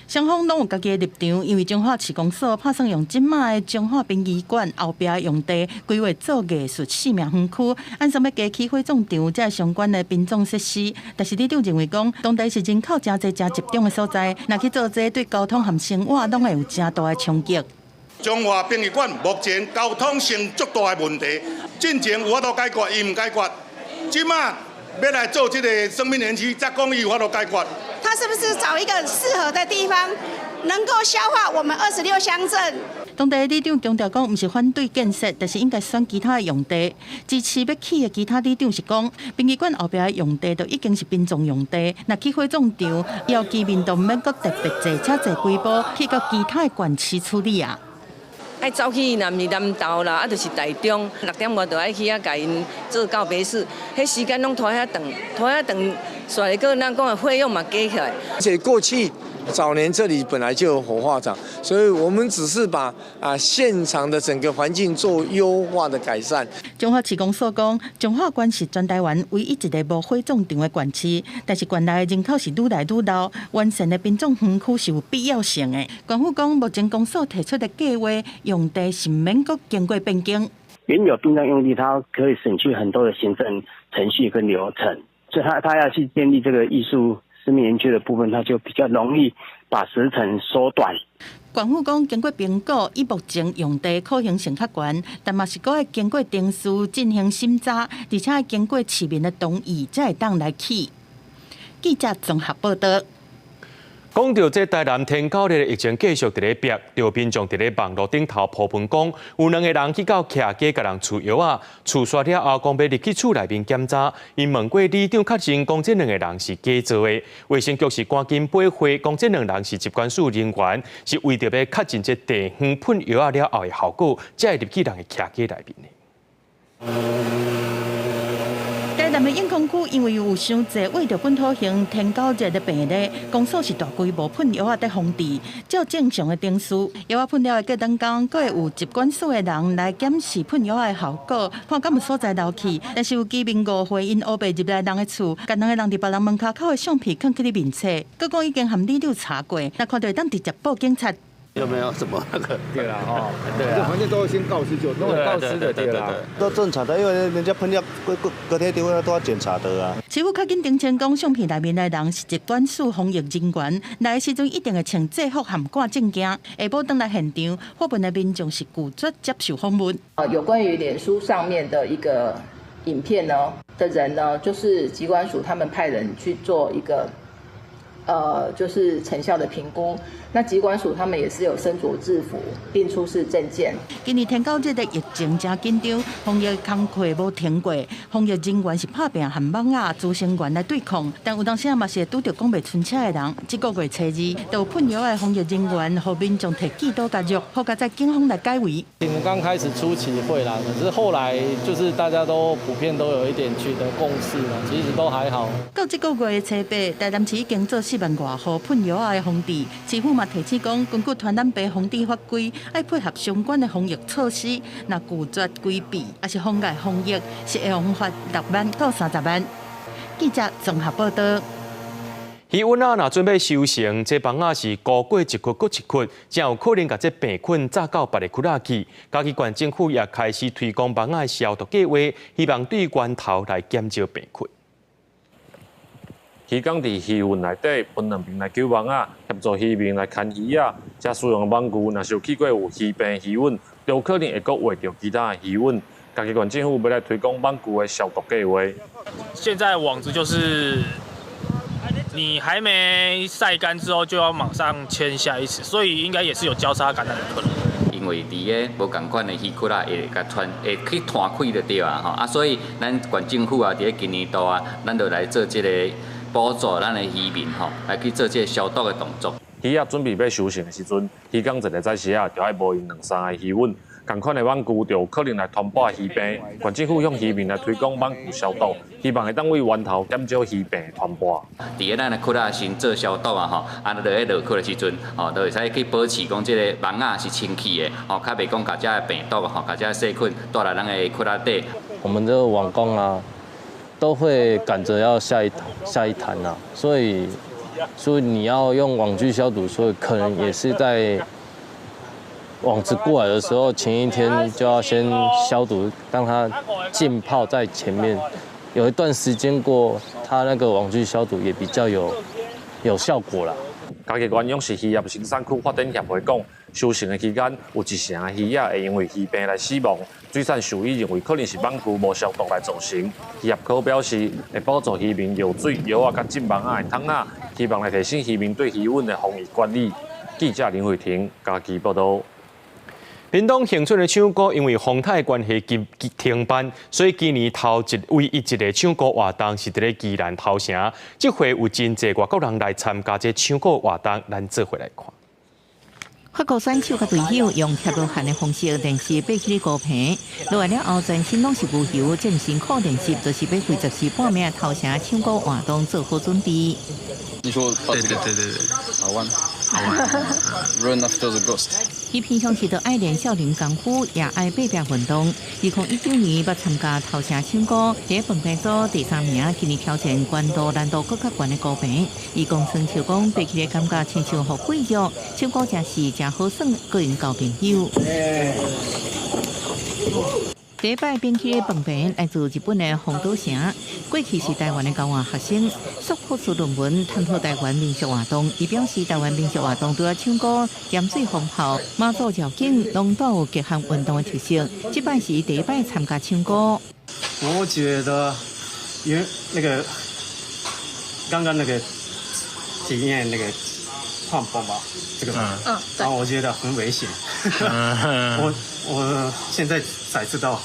雙方攏有家己的立場，因為彰化市公所拍算用這馬的彰化殯儀館後壁用地規劃做藝術生命園區，按算欲加起火葬場這相關的殯葬設施。但是里長認為講，當地是人口誠濟、誠集中的所在，若去做這個對交通和生活攏會有誠大的衝擊。彰化殯儀館目前交通性足大的問題，進前有法度解決，伊毋解決，這馬欲來做這个生命園區，才講伊有法度解決。他是不是找一個適合的地方，能夠消化我們26鄉鎮？當地里長強調講，毋是反對建設，但是應該選其他的用地。支持欲起的其他里長是講，殯儀館後壁的用地都已經是殯葬用地，若起火葬場，以後居民都毋免閣特別坐車坐幾步去到其他的縣市處理啊。愛走去若毋是南投啦，啊就是台中，6點外就愛去遐共𪜶做告別式，彼時間攏拖遐長，拖遐長，煞來閣咱講的費用嘛加起來。而且過去早年這裡本來就有火化場，所以我們只是把現場的整個環境做優化的改善。彰化市公所講，彰化縣是全台灣唯一一个無火葬場的縣市，但是縣內的人口是愈來愈老，完善的殯葬園區是有必要性的。縣府講，目前公所提出的計劃用地是毋免閣經過變更。原有殯葬用地，它可以省去很多的行政程序跟流程，所以他要去建立這個藝術生命園區的部分，它就比較容易把時程縮短。縣府講，經過評估，以目前用地可行性較懸，但嘛是閣愛經過程序進行審查，而且愛經過市民的同意，才會當來起。記者綜合報道。講著這台南天狗日的疫情繼續佇咧逼，著民眾佇咧網路頂頭鋪文講，有兩个人去到徛家共人取藥仔，取煞了後講欲入去厝內面檢查，𪜶問過里長確認講這兩个人是假造的，衛生局是趕緊掰話，講這兩人是疾管署人員，是為著欲確認這地方噴藥仔了後的效果，才會入去人的徛家內面的。台南的永康區因為有傷濟為著本土型天狗熱的病例，公所是大規模噴藥仔佇防治，照正常的程序，藥仔噴了的過兩工，閣會有疾管署的人來檢視噴藥仔的效果，看敢有所在漏去。但是有居民誤會𪜶烏白入來人的厝，共兩个人佇別人門跤口的相片囥去咧面冊，閣講已經和里長查過，若看著會當直接報警察。有沒有什麼那個？對啦，哦，對啊，反正都先告知就都告知的，對啦，都正常的，因為人家噴藥隔隔隔天都要檢查的啊。市府較緊澄清講，相片內面的人是疾管署防疫人員，來的時陣一定會穿制服和掛證件。下晡轉來現場，訪問的民眾是拒絕接受訪問。有關於臉書上面的一個影片呢的人呢，就是疾管署他們派人去做一個。就是成效的評估。那疾管署他們也是有身著制服並出示證件。今年天狗日的疫情誠緊張，防疫工課無停過，防疫人員是拍拚和網仔、資生員來對抗，但有當時嘛是會拄著講袂清楚的人。這個月初二，就噴藥的防疫人員予民眾提幾刀共藥，好佳哉警方來解圍。你們剛開始初期會啦，可是後來就是大家都普遍都有一點取得共識啦，其實都還好。到這個月初八，台南市已經做4萬外戶噴藥仔的防治，市府嘛提醒講，根據傳染病防治法規，愛配合相關的防疫措施，若拒絕規避，抑是妨礙防疫，是會予罰6萬到30萬。記者綜合報道。魚塭仔若準備收成，這網仔是高過一窟閣一窟，真有可能共這病菌炸到別个窟仔去。嘉義縣政府也開始推廣網仔消毒計劃，希望對源頭來減少病菌。漁工佇魚塭內底分兩邊來搝網仔，協助漁民來牽魚仔。遮使用的網具，若是有去過有魚病魚塭，就可能會閣劃著其他的魚塭。嘉義縣政府欲來推廣網具的消毒計劃。現在網子就是你還沒曬乾之後，就要馬上牽下一次，所以應該也是有交叉感染的可能。因為佇个無仝款的魚窟仔，會共傳，會去傳開就對啊吼啊，所以咱縣政府啊，佇咧今年度啊，咱就來做這個補助咱的漁民吼，來去做這個消毒的動作。魚仔準備欲收成的時陣，漁工一个早時仔就愛無閒兩三个魚塭，仝款的網具就有可能來傳播魚病。縣政府向漁民來推廣網具消毒，希望會當對源頭減少魚病的傳播。佇咧咱的窟仔先做消毒啊吼，啊，落咧落窟的時陣，吼，就會使去保持講這个網仔是清氣的，吼，較袂講共這个病毒吼，共這个細菌帶來咱的窟仔底。我們這個網工啊，都會趕著要下一下一攤啊，所以你要用網具消毒，所以可能也是在網子過來的時候，前一天就要先消毒，讓它浸泡在前面，有一段時間過，它那個網具消毒也比較有效果啦。嘉義縣養殖漁業生產區發展協會講，收成的期間有一成的魚仔會因為魚病來死亡。水產獸醫認為可能是網具無消毒來造成。漁業科表示會補助漁民藥水、藥仔佮浸網仔的桶仔，希望來提升漁民對魚塭的防疫管理。記者林慧婷嘉義報導。屏東恆春的搶孤因為風颱關係急停辦，所以今年頭一唯一一个搶孤活動是佇咧宜蘭頭城。這回有真濟外國人來參加這搶孤活動，咱做伙來看。法國選手佮隊友用貼羅漢的方式練習爬起高棚，落來了後全身攏是牛油，這麼辛苦練習，就是欲為十時半暝頭城唱歌活動做好準備。你說對對對對對，好玩，好玩。Run after the ghost。伊平常時都愛練少林功夫，也愛爬壁運動。2019年捌參加頭城唱歌，佇蹦壁組第三名，今年挑戰高度難度閣較懸的高棚。伊講親像講爬起來感覺親像予鬼約，唱歌誠是誠好耍，閣會交朋友。第一擺爬起蹦棚來自日本的豐島城，過去是台灣的交換學生，碩博士論文探討台灣民俗活動。伊表示，台灣民俗活動除了唱歌、鹽水蜂炮、媽祖繞境，攏帶有極限運動的特色。這擺是第一擺參加唱歌。我覺得，因為那個剛剛那個體驗那個碰碰吧，這個，然後我覺得很危險。我現在才知道，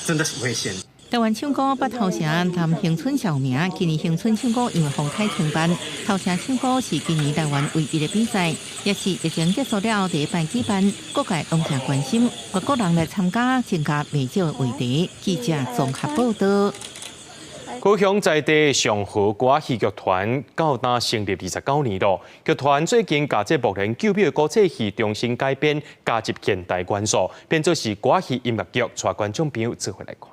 真的是危險。台灣唱歌捌頭城南興村著名，今年興村唱歌因為風颱停辦，頭城唱歌是今年台灣唯一的比賽，也是疫情結束了後第一擺舉辦，各界攏誠關心，外國人來參加增加袂少的話題。記者綜合報道。高雄在地上和歌仔戲劇團到今成立29年咯。劇團最近共這目連救母的古仔戲重新改編，加入現代元素，變做是歌仔戲音樂劇，帶觀眾朋友做伙來看。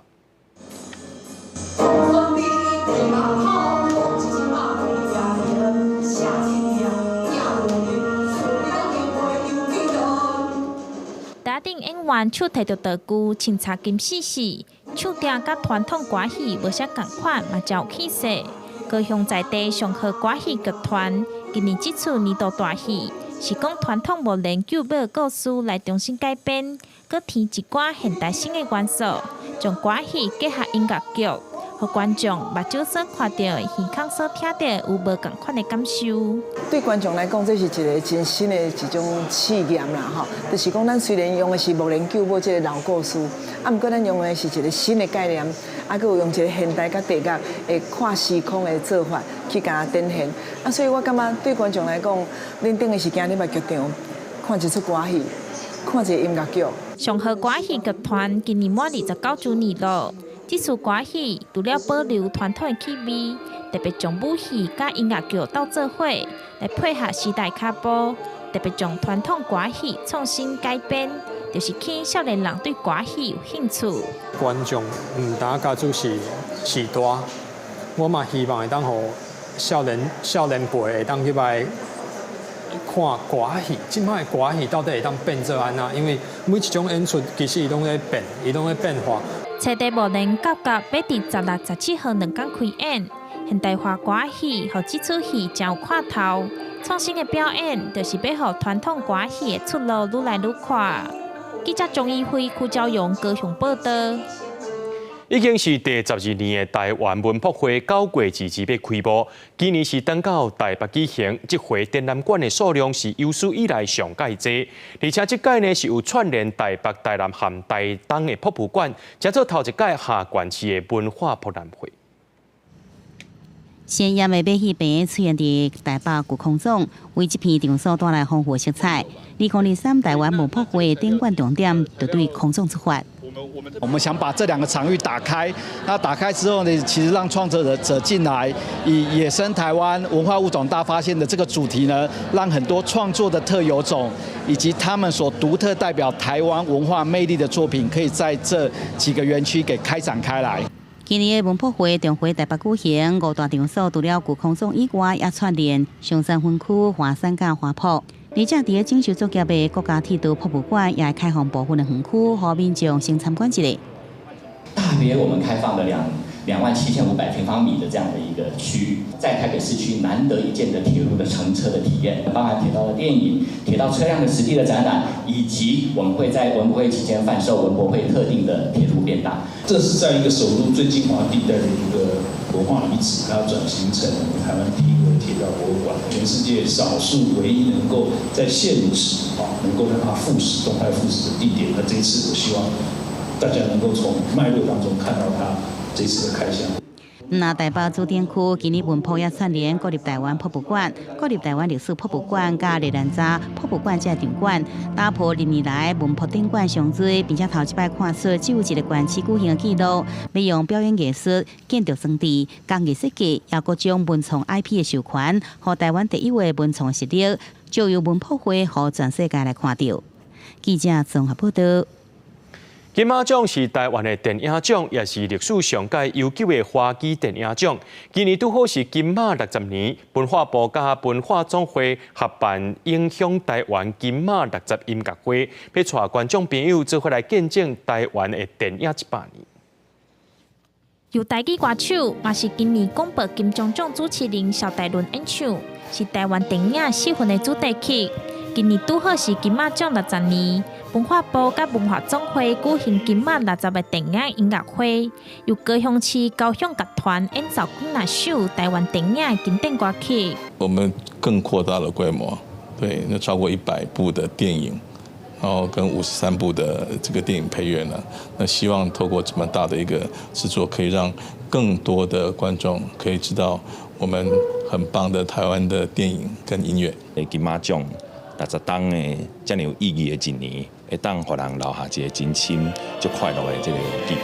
台頂演員手提著道具，穿插金絲絲，唱調佮傳統歌戲無啥仝款，嘛誠有氣勢。高雄在地上和歌戲劇團今年這齣年度大戲，是講傳統目連救母故事來重新改編，閣添一寡現代性的元素，將歌戲結合音樂劇，予觀眾目睭所看著、耳孔所聽著有無仝款的感受。對觀眾來講，這是一個真新的一種試驗啦，吼。就是講，咱雖然用的是目連救母這个老故事，啊，毋過咱用的是一個新的概念，啊，閣有用一個現代佮地樂的跨時空的做法去共它展現。啊，所以我感覺對觀眾來講，恁等於是行入來劇場看一齣歌戲，看一個音樂劇。上和歌戲劇團今年滿29週年了。這齣歌戲除了保留傳統的氣味，特別將武戲佮音樂劇鬥做伙，來配合時代腳步，特別將傳統歌戲創新改編，就是吸引少年人對歌戲有興趣。觀眾毋單甲就是序大，我嘛希望會當予少年輩會當入來看歌戲。這擺的歌戲到底會當變做按怎？因為每一種演出其實伊攏咧變，伊攏咧變化。冊地目連九甲欲佇16、17號兩工開演，現代化歌戲予這齣戲誠有看頭。創新的表演，就是欲予傳統歌戲的出路愈來愈闊。記者鍾一輝、柯昭陽高雄報道。已經是第12年的台灣文博會9月22欲開幕，今年是轉到台北舉行，這回展覽館的數量是有史以來上蓋濟，而且這屆呢是有串聯台北、台南和台東的博物館，成做頭一屆下縣市的文化博覽會。鮮豔的馬戲棚出現佇台北舊空總，為這片場所帶來豐富色彩。2023台灣文博會展館重點就對空總出發。我們想把這兩個場域打開，那打開之後呢，其實讓創作者進來，以野生台灣文化物種大發現的這個主題呢，讓很多創作的特有種以及他們所獨特代表台灣文化魅力的作品，可以在這幾個園區給開展開來。今年的文博會重回台北舉行，五大場所除了舊空總以外，也串聯松山分區、華山佮華埠。而且，佇咧整修作業的國家鐵道博物館也會開放部分的園區，予民眾先參觀一下。大約我們開放了27,500平方米的這樣的一個區域，在台北市區難得一見的鐵路的乘車的體驗，包含鐵道的電影、鐵道車輛的實地的展覽，以及我們會在文博會期間販售文博會特定的鐵路便當。這是在一個首都最精華地帶的一個文化遺址，它要轉型成我們台灣第一個鐵道博物館，全世界少數唯一能夠在現址啊能夠讓它復駛、動態復駛的地點。那這一次，我希望大家能夠從脈絡當中看到它這次的開箱。那台北主展區今年文博也串聯國立台灣博物館、國立台灣歷史博物館佮麗蘭渣博博物館這個場館，打破歷年來文博展館上濟，並且頭一擺看出只有一个縣市舉行的紀錄，欲用表演藝術、建築裝置、工藝設計，抑各種文創 IP 的授權，予台灣特有的文創實力，就由文博會予全世界來看著。記者綜合報導。金馬獎是台灣的電影獎，也是歷史上蓋悠久的華語電影獎。今年拄好是金馬60年，文化部佮文化總會合辦影響台灣金馬六十音樂會，欲帶觀眾朋友做伙來見證台灣的電影100年。由台語歌手，嘛是今年廣播金鐘獎主持人蕭大倫演唱，是台灣電影四分的主題曲。今年拄好是金馬獎60年，文化部佮文化總會舉行金馬六十的電影音樂會，由高雄市交響樂團演奏幾若首台灣電影的經典歌曲。我們更擴大了規模，對，那超過100部的電影，然後跟53部的這個電影配樂呢，那希望透過這麼大的一個製作，可以讓更多的觀眾可以知道我們很棒的台灣的電影跟音樂。金馬獎60冬的遮爾有意義的一年，會當予人留下一個真深、足快樂的這個記憶。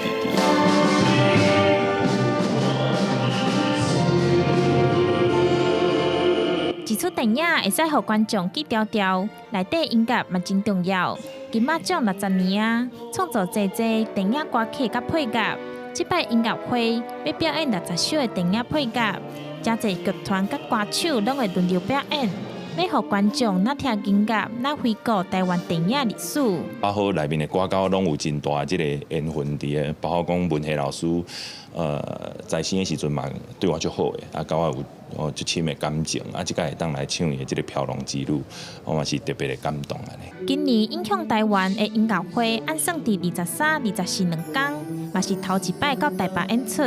一齣電影會使予觀眾記牢牢，內底音樂嘛真重要。金馬獎60年啊，創作濟濟電影歌曲佮配樂。這擺音樂會欲表演60首的電影配樂，誠濟劇團佮歌手攏會輪流表演，欲予觀眾若聽音樂，若回顧台灣電影歷史。包括內面的歌佮我攏有真大這個緣分佇个，包括講文夏老師，在生的時陣嘛對我足好的，啊，佮我有哦足深的感情，啊，這擺會當來唱伊的這個飄浪之旅，我嘛是特別的感動按呢。今年影響台灣的音樂會按算佇23、24兩工，嘛是頭一擺到台北演出，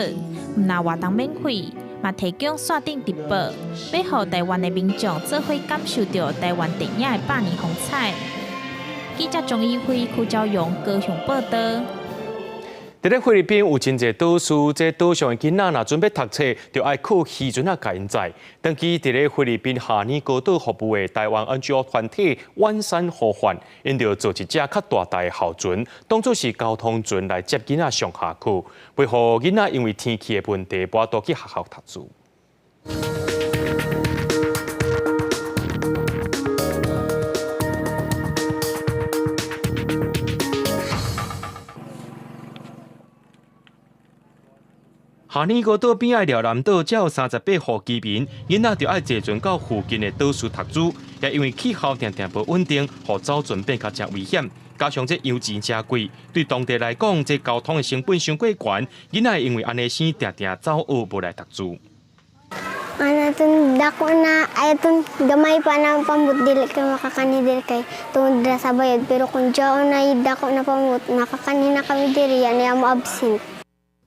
毋但活動免費，嘛提供線頂直播，欲予台灣的民眾做伙感受著台灣電影的百年風采。記者鍾以輝、柯昭榮高雄報導。佇咧菲律賓有真濟島嶼，這島上的囡仔若準備讀冊，就愛靠漁船仔共𪜶載。長期佇咧菲律賓哈尼高島服務的台灣 NGO 團體遠山呼喚，𪜶就做一隻較大台的校船，當作是交通船來接囡仔上下課，袂予囡仔因為天氣的問題，無法度去學校讀書。哈尼高島邊仔寮南島才有38戶居民，囡仔就愛坐船到附近的島嶼讀書，也因為氣候定定無穩定，予走船變較誠危險。加上這油錢誠貴，對當地來講，這交通的成本傷過懸，囡仔因為按呢生定定走學無來讀書。 Ana tun dako na ay tun gamay pa na pambut dili kay makakani diri kay tungod ra sa bayad pero kung jaon na dako na pambut makakani na kami diri yan ay mo absent.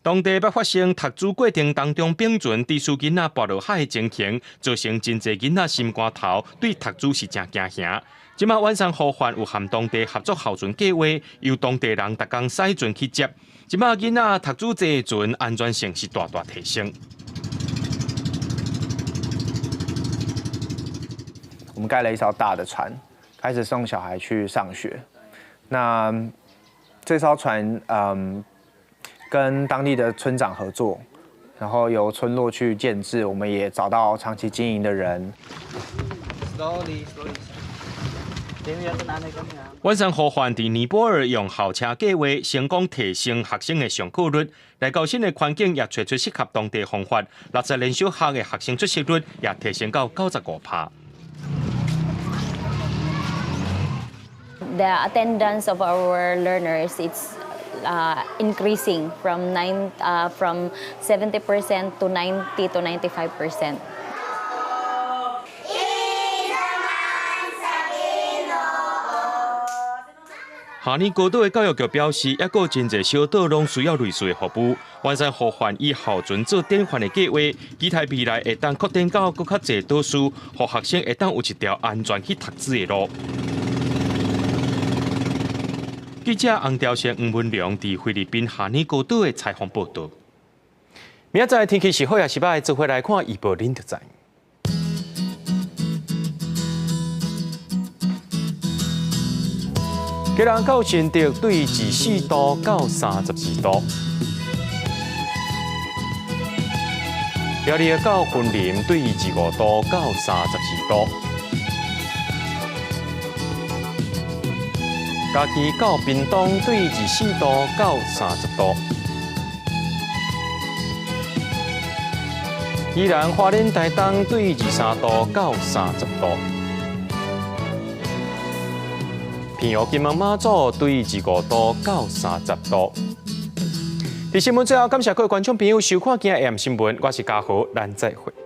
當地捌發生讀書過程當中，冰船致使囡仔跋落海的情形，造成真濟囡仔心肝頭，對讀書是誠驚嚇。這馬遠山呼喚有和當地合作校船計劃，由當地人逐工駛船去接。這馬囡仔讀書坐船安全性是大大提升。我們蓋了一艘大的船，開始送小孩去上學。那這艘船，跟當地的村長合作，然後由村落去建制。我們也找到長期經營的人。遠山呼喚佇尼泊爾用校車計劃成功提升學生的上課率，來到新的環境也揣出適合當地方法。60連小學的學生出席率也提升到95%。 The attendance of our learners it's increasing from 70% to 90 to 95%. 哈尼高島的教育局表示，猶閣真濟小島攏需要類似的服務。遠山呼喚以校船做典範的計劃，期待未來會當擴展到閣較濟島嶼，予學生會當有一條安全去讀書的路。記者洪兆勝、黃文良佇菲律賓哈尼高島的採訪報導。明仔載天氣是好抑是䆀，做伙來看預報，恁就知。基隆到新竹對24度到32度。苗栗到雲林對25度到34度。嘉義到屏東對24度到30度。宜蘭花蓮台東對23度到30度。平湖金門馬祖對25度到30度。佇新聞最後，感謝各位觀眾朋友收看今日 AM 新聞，我是嘉豪，咱再會。